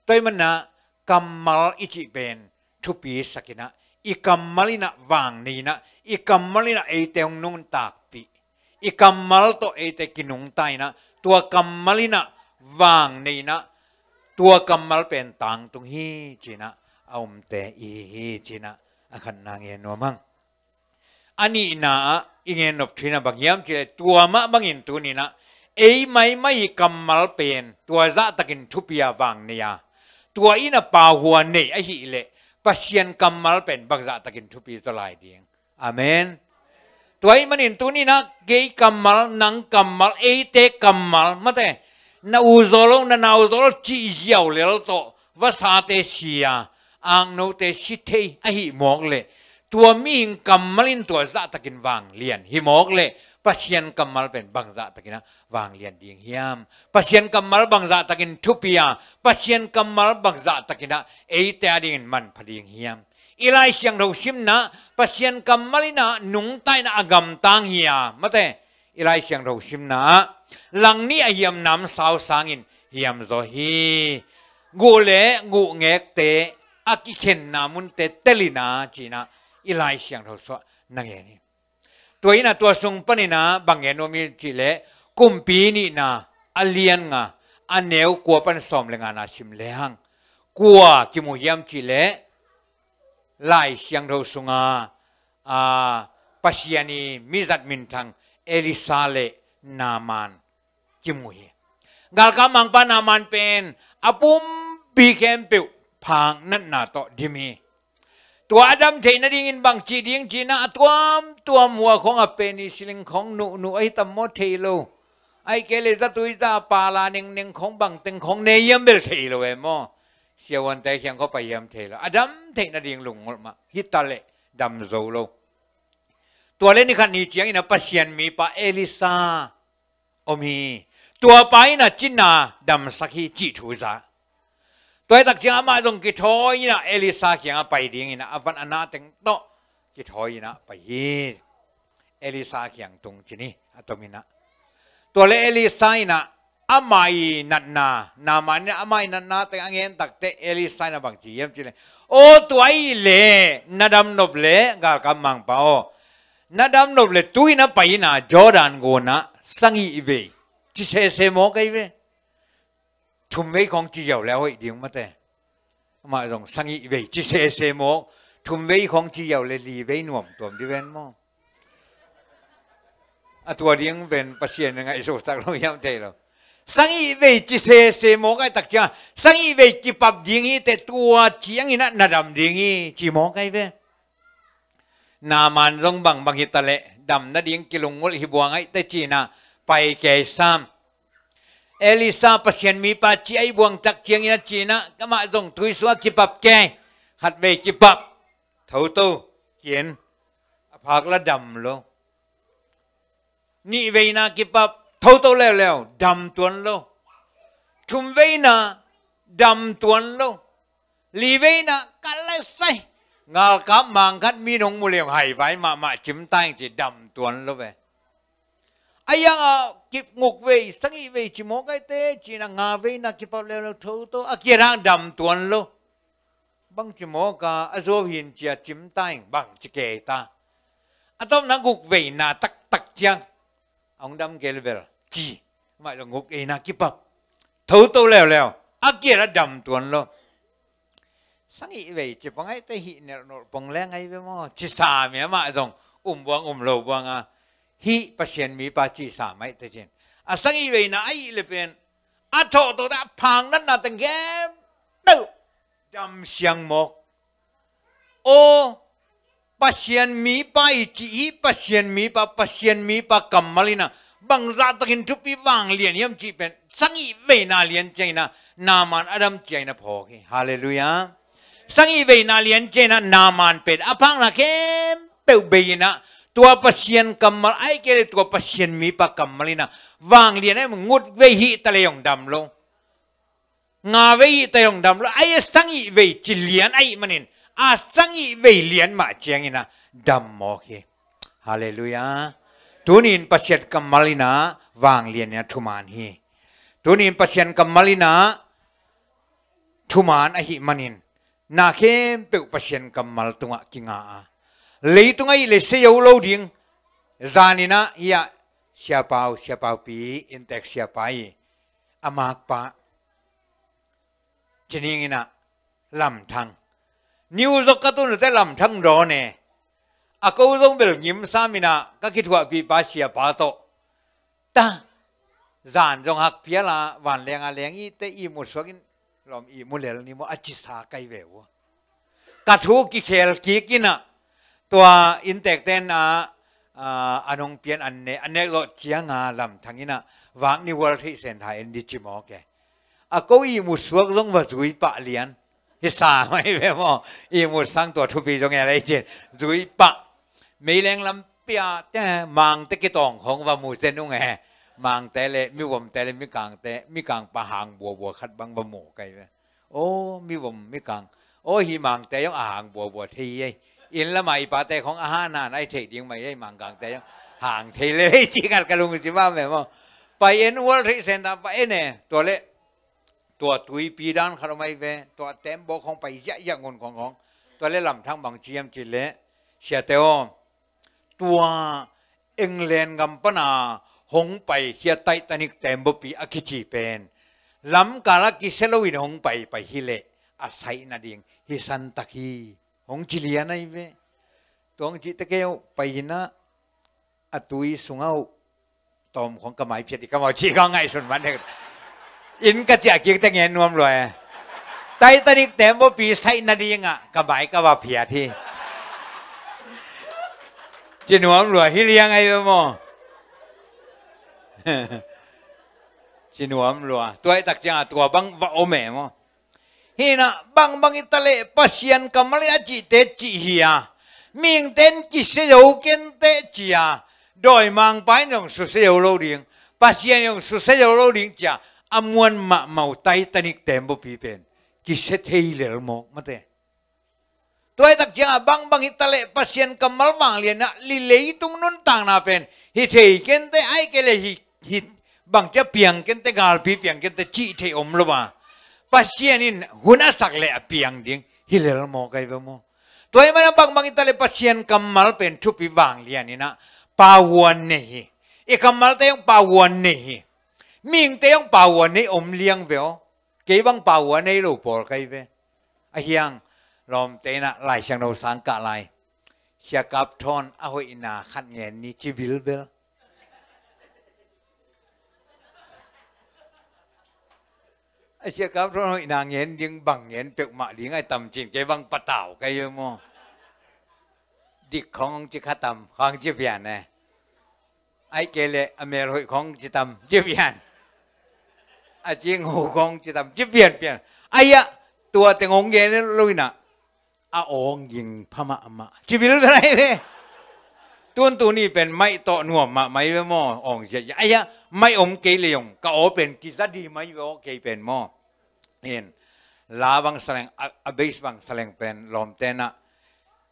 Tua ahih manah kammal i cih pen thupi sak inah, i kammal inah vang nei inah, i kammal inah eite hong nuntakpih, i kammal tawh eite kinungta inah, tua kammal inah vang nei inah, tua kammal pen tangtung hi cinah, a omte i hi hi cinah, a khatna ngen nuam hang. A nihna ah i ngen nop thu inah bang hiam cih leh, tua mah bangin tuni inah ei maimai kammal pen tua zahtakin thupi-a vang nei a, tua inah pauhua nei ahih leh, Pasian kammal pen bang zahtakin thupi zaw lai ding. Amen. Tua ahih manin tuni inah kei kammal, nang kammal, eite kammal, mate, na u zaw lo, na nau zaw lo cih ziau lel tawh vasate si a, angnote si thei ahih mawk leh, tua mihing kammal in tua zahtakin vanglian hi mawk leh, Pasian kammal pen bang zahtakin ah vanglian ding hiam? Pasian kammal bang zahtakin thupi a, Pasian kammal bang zahtakin ah eite adingin manpha ding hiam? I Lai Siangtho simna, Pasian kammal inah nungta inah a gamtang hi a, mate, i Lai Siangtho simna ah, lang nih a hiam namsau sangin hiam zaw hi. Guh le guhngekte a kikhenna munte tel inah cinah, i Lai Siangtho suah na ngen hi. Tua inah tua sung paninah bang ngen nuam hiam cih leh, Kumpi nihna a lian nga, a neu kua pan sawm le ngana sim lehang, kua kimu hiam cih leh, Lai Siangtho sunga, a, Pasian i mizat minthang Elisa le Naaman kimu hi. Galkap mangpa Naaman pen a pumpi khempeuh phak natna tawh dim hi. Tua a dam theih nadingin bang cih ding cinah, a tuamtuam hua khawng a penicillin khawng nuhnuh ahi tam maw, thei lo. Ahih kei leh zatui za pala nengneng khawng bangteng khawng nei hiam bel thei lo e maw. Siavuante kiang khawng pai hiam thei lo. A dam theih nading lungngaih mah, hi ta leh dam zo lo. Tua le ni khat ni ciangin ah Pasian mipa Elisa om hi. Tua pa in ah cina damsak hi cih thu za. Tua hi tak ciang amah zong kithawi in ah Elisa kiangah pai dingin ah a van a na teng tawh kithawi in ah pai hi. Elisa kiang tung cin hi a tom in ah. Tua le Elisa in ah amah i natna, Naaman in ah amah i natna teng a ngen tak teh Elisa in ah bang ci hiam cih leh, aw tua ahih leh na dam nop leh galkap mangpa aw, na dam nop leh tu in ah pai in ah Jordan gun ah sagih vei ci sese mawk ahi ve. Thum vei khawng ci ziau leh a hoih ding mate. Amah zong sagih vei ci sese mawk. Thum vei khawng ci ziau leh li vei nuam tuam ding ven maw. A tua ding ven Pasian in ngaihsutsak lo hiam thei lo. Sagih vei ci sese mawk ahi tak ciang sagih vei kipap ding hi teh tua ciangin ah na dam ding hi ci mawk ahi ve. Naaman zong bangbang hi ta leh dam nading kilunggulh hi buang ahi teh cin ah pai kei sam. Elisa Pasian mipa ci ahi buang tak ciangin ah cin ah amah zong tui sungah kipap kei. Khat vei kipap, tho to, kian a phak la dam lo. Nih veina kipap, tho to leuleu, dam tuan lo. Thum veina dam tuan lo. Li veina kal le sai. Galkap mang khat mi nong mu leh haivai mahmah cim ta ing ci dam tuan lo ve. A yang ah kip nguk vei, sagih vei ci mawk ahi teh cin ah nga veina kipap leuleu tho to a kian ah dam tuan lo. Bang ci mawk a, a zuau hin ci a cim ta ing bang ci kei ta. A tawpna guk veina taktak ciang a hong dam kei leh bel ci. Amah zong guk veina kipap, tho to leuleu, a kian ah dam tuan lo. sagih vei ci pong aite hih nelhnolh pong leng ahi ve maw, ci sa mi amah zong um buang um lo buang a, hih Pasian mipa ci sa maite cin. A sagih veina ahi le pen a thawhthawh a phang natna teng khempeuh dam siang mawk. Aw, Pasian mipa i cih hi, Pasian mipa, Pasian mipa kammal ina bangzah takin thupi vanglian hiam cih pen sagih veina lian ciangina Naaman a dam ciangina phawk hi. Halleluiah. Sagih veina lian ciangina Naaman pen a phakna khempeuh bei ina tua Pasian kammal ahi kei le tua Pasian mipa kammal ina vanglian ahi ngut vei hi ta le hong dam lo. Nga vei ta hong dam lo, ahi a sagih vei ci lian ahih manin a sagih vei lian mah ciangina dam mawk hi. Halleluiah. Tunin Pasian kammal ina vanglian ina thuman hi. Tunin Pasian kammal ina thuman ahih manin na khempeuh Pasian kammal tungah kinga a, leitung ahih le sia zo lo ding. Zanina hiah siapau, siapaupi, inntek siapa i a makpa Cining ina Lamthang. New York ka tun ute Lamthang dawn e. A ko zong bel ngim sam ina ka kithuahpihpa siapa tawh ta zan zong hak phial a vanleng a leng i te i mu suak in lawm i mu lel ni maw a ci sa kai ve uh. Ka thu kikhel kik ina tua inntek ten a, a, a nong pian an ne, a nek zawh cianga Lamthang ina vak ni hual theih sen tha en di ci mawk e. A ko ihmut suak zong va zui pah lian. Hi sa mai ve maw? Ihmut sang tua thupi zong e lei cin. Zui pah. Meileng lam pia te Mangte kitawng khong va mu zen ung e. Mangte le, Mivomte le, Mikangte, Mikangpa hang buabua khat bang va mu kai ve. Aw, Mivom, Mikang. Aw, hi Mangte zong a hang buabua thei hi ei. Inn lama i pate khong a hana nai theih ding mai ei, Mangkangte zong hang thei le ei ci khat ka lungsim a ve maw? Pai en hual theih sen ta pa en e. Tua le tua tuipi dan khat om ai ve, tua tembaw khong pai ziahziah ngun khong khong. Tua le Lamthang bang ci hiam cih le, siate aw, tua England gam pana hong paikhia Titanic tembawpi a kici pen lamkal a kisia loin hong pai pai hileh a saih nading hi santak hi. Hong ci lian ai ve. Tua hong cihte kei uh pai ina a tui sungah uh tawm khong ka mai phiat i ka mau cih ka ngaihsun man dek. Inn ka ciah kik te ngen nuam lua e. Titanic tembawpi saih nadingah ka mai ka va phiat hi. Ci nuam lua hi liang ai ve maw? Ci nuam lua. Tua i tak ciangah tua bang va om e maw? Hinah bangbang i taleh Pasian kammal in a cihte cih hi a, mihingte in kisia zo kenteh ci a, dawimangpa in zong susia zo lo ding, Pasian in zong susia zo lo ding ci a, a muan mahmah uh Titanic tembawpi pen kisia thei lel mawk mate. Tua i tak ciangah bangbang hi taleh Pasian kammal vanglianah li leitung nuntakna pen hi thei kenteh ai kei le hi, hi bangcia piang kenteh galpi piang kenteh cih thei om lo a, Pasian in hun a sak le a piang ding hi lel mawk ai ve maw? Tua i mana bangbang hi taleh Pasian kammal pen thupi vanglian inah pahuan nei hi. I kammalte zong pahuan nei hi. Mihingte zong pahuan nei om liang ve aw. Kei bang pahuan nei lo pawl kai ve. A hiang lawmte inah Lai Siangtho sang kah lai. Sia Kap Thawn a hoihna khat ngen ni ci bilbel. A Sia Kap Thawn hoihna ngen ding bang ngen peuhmah ding ai tam cin kei bang patau kai ve maw? Dik khong ci kha tam khong ci pian e. Ai kei le a mel hoih khong ci tam ci pian. A cing ho khong ci tam ci pian pian. Ai ah tua teng hong gen lo inah a awng ging pha mahmah. Ci bil ka lai ve. Tun tuni pen maih tawh nuam mahmah i ve maw? Awng ziahziah. Ai ah maih om kei le zong ka aw pen kiza di mai ve aw kei pen maw? In la bang saleng a, a base bang saleng pen lawmte inah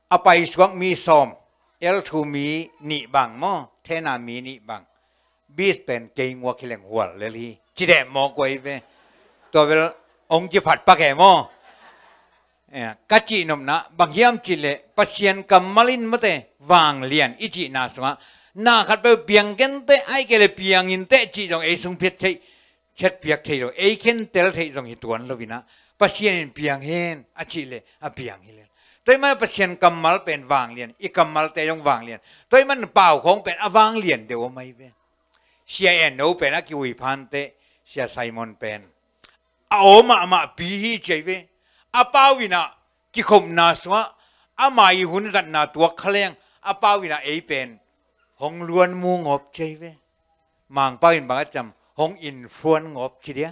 a paisuak mi sawm, L two mi nih bang maw, thena mi nih bang. Beat pen kei nguak hi leng hual lel hi. Ci deh mawk uh ai ve. Tua bel hong kiphat pak e maw? Eh, ka cihnopna bang hiam cih leh Pasian kammal in mate vanglian i cihna sungah na khat peuh piang kenteh ai kei le piang inteh cih zong ei sung phiat theih, chet piak thei lo, ei khentel theih zong hi tuan lo inah Pasian in piang hen a cih leh a piang hi lel. Tua ahih manin Pasian kammal pen vanglian, i kammalte zong vanglian. Tua ahih manin pau khawng pen a vanglian deuh om ahi ve. Sia En No pen a kiui phanteh, Sia Simon pen a aw mahmahpi hi ci ahi ve. A pau in ah kikhopna sungah ama ii hun zatna tuak kha leng a pau in ah ei pen hong luanmu ngawp ci ahi ve. Mangpau in bang a ci hiam, hong influence ngawp ci dia.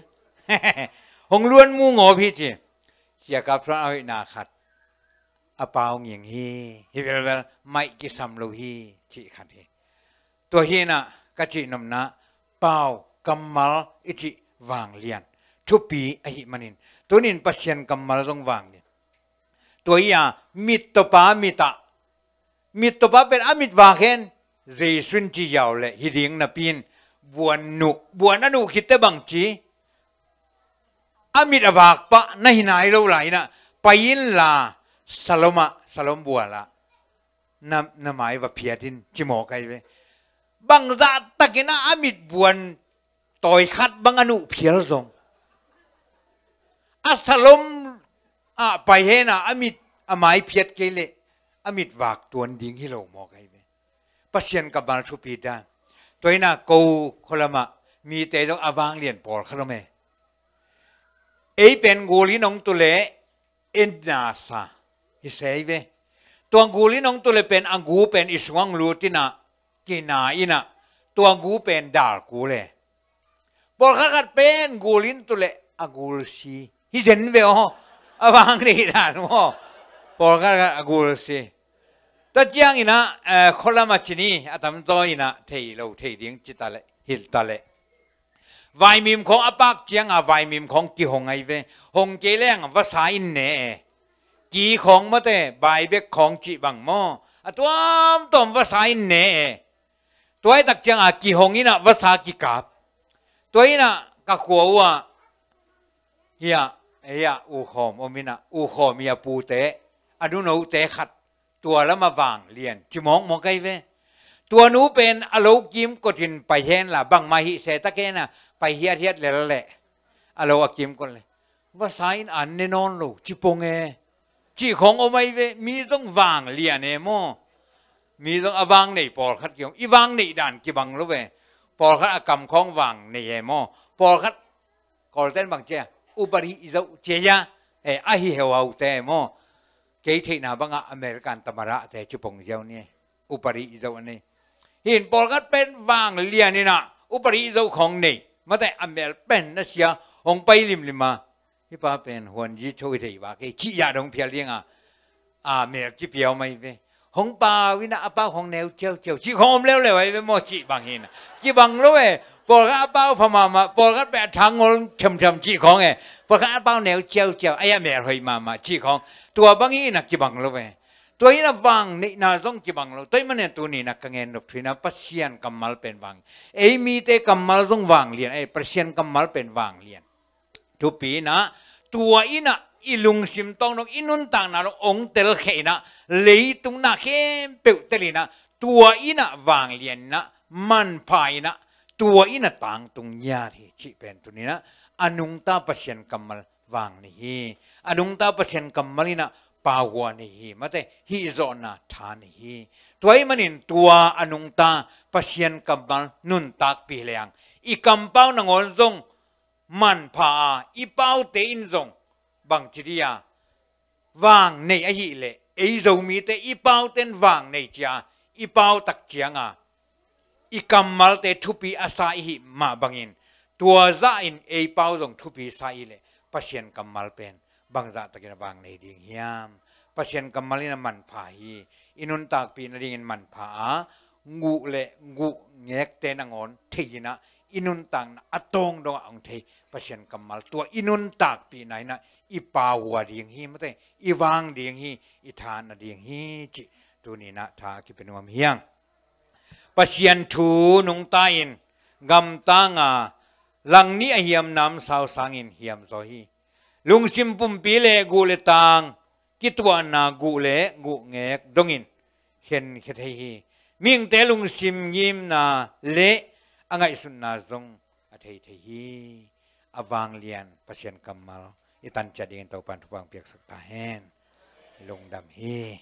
Hong luanmu ngawp hi ci. Sia Kap Thuan a hoihna khat a pau nging hi, hi velvel, maih kisam lo hi cih khat hi. Tua hi in ah ka cih nopna, pau kammal i cih vanglian thupi ahih manin, tuni in Pasian kammal zong vanglian. Tua hi a, mit tawpa mit ah, mit tawpa pen a mit vak hen, Jesu in ci ziau leh hi ding napi in, buan nuh, buan a nuh khit teh bang ci, a mit a vak pah na hi nai lo lai in ah, pai inla salom ah, salom bual ah na, na mai va phiat in ci mawk ahi ve. Bangzah takin ah a mit buan tawi khat bang a nuh phial zong, a salom ah pai hen a, a mit a mai phiat kei leh a mit vak tuan ding hi lo mawk ahi ve. Pasian kammal thupi dan. Tua hi in ah ko khualam ah mite zong a vanglian pawlkhat om e. Ei pen gul in hong tu leh en na sa hi se hi ve. Tua gul in hong tu leh pen a gu pen i sungah hong lut in ah kina in ah, tua gu pen dal gu le. Pawlkhat khat pen gul in tu leh a gul si hi zen ve aw. A vang dih dan maw. Pawlkhat khat a gul si. Tua ciangin ah, eh, khualam a ci ni, a tamzaw in ah thei lo thei ding ci ta leh, hilh ta leh, vaimim khawng a pak ciang a, vaimim khawng kihong ahi ve. Hong kei leng vasa in ne e. Ki khawng mate, baibek khawng cih bang maw, a tuamtuam vasa in ne e. Tua hi tak ciang a kihong in ah vasa kikap. Tua hi in ah ka khua uh ah, hi ah, hi ah, U Khawm om in ah, U Khawm ii a pute, a nunote khat tua lam a vanglian ci mawkmawk ahi ve. Tua nu pen a lo kimkot in pai hen la, bangmah hih se ta hen a, pai hiathiat lel leh a lo a kimkot leh, vasa in an ne nawn lo ci pong e, cih khawng om ahi ve. Mi zong vanglian e maw. Mi zong a vang nei pawlkhat kihong, i vang neih dan kibang lo ve. Pawlkhat a kam khawng vang nei e maw. Pawlkhat, Kawlten bang ci a, upadi izo ci a, eh, a hi heuhaute maw. Kei theihna bangah American tamarahte ci pong ziau ni. Upadi izo a nei. Hi in pawlkhat pen vanglian in ah upadi izo khawng nei. Mate, a mel pen na sia, hong pai limlim a, hih pa pen huanzi cho i dei vak e, cih zah dong phial ding a, a mel kipia om ahi ve. Hong pau in ah a pau khawng neu ciauciau cih khawng om leuleu ahi ve maw, cih bang hi in ah. Kibang lo e. Pawlkhat a pau pha mahmah, pawlkhat pen a thang ngol themthem cih khawng e. Pawlkhat a pau neu ciauciau, ahi a mel hoih mahmah cih khawng. Tua bang hi in ah kibang lo e. Tua hi in ah vang neihna zong kibang lo. Tua ahih manin tuni in ah ka ngen nop thu in ah Pasian kammal pen vang. Ei mite kammal zong vanglian, ei Pasian kammal pen vanglian. Thupi in ah, tua in ah i lungsim tawng dong, i nuntakna dong hong telkhia in ah, leitung na khempeuh tel in ah, tua in ah vanglian in ah, manpha in ah, tua in ah tangtung ngiat hi cih pen tuni in ah, a nungta Pasian kammal vang nei hi. A nungta Pasian kammal in ah pau hua nei hi. Mate, hih zawhna tha nei hi. Tua ahih manin tua a nungta Pasian kammal nuntakpih leng, i kampau nangawn zong manpha a, i paute in zong bangci dih a, vang nei ahih leh, ei Zomite i paute in vang nei ci a, i pau tak ciang a, i kammalte thupi a sa i hih mah bangin, tua zah in ei pau zong thupi sa i hih leh, Pasian kammal pen bangzah takin a vang nei ding hiam? Pasian kammal in a manpha hi. I nuntakpih nadingin manpha a, guh le guh ngekte nangawn thei in ah, i nuntakna a tawng dongah hong thei Pasian kammal, tua i nuntakpihna in ah i pau hua ding hi, mate, i vang ding hi, i tha na ding hi cih tuni in ah tha a kipia nuam hi hang. Pasian thu nungta in, gamtang a, langnih a hiam namsau sangin hiam zaw hi. Lungsim pumpi le guh le tang, kituahna guh le guh ngek dongin khenkhia thei hi. Mihingte lungsim ngimna le a ngaihsutna zong a thei thei hi. A vanglian Pasian kammal i tan ciat dingin Topan thupha piaksak ta hen. Lungdam hi.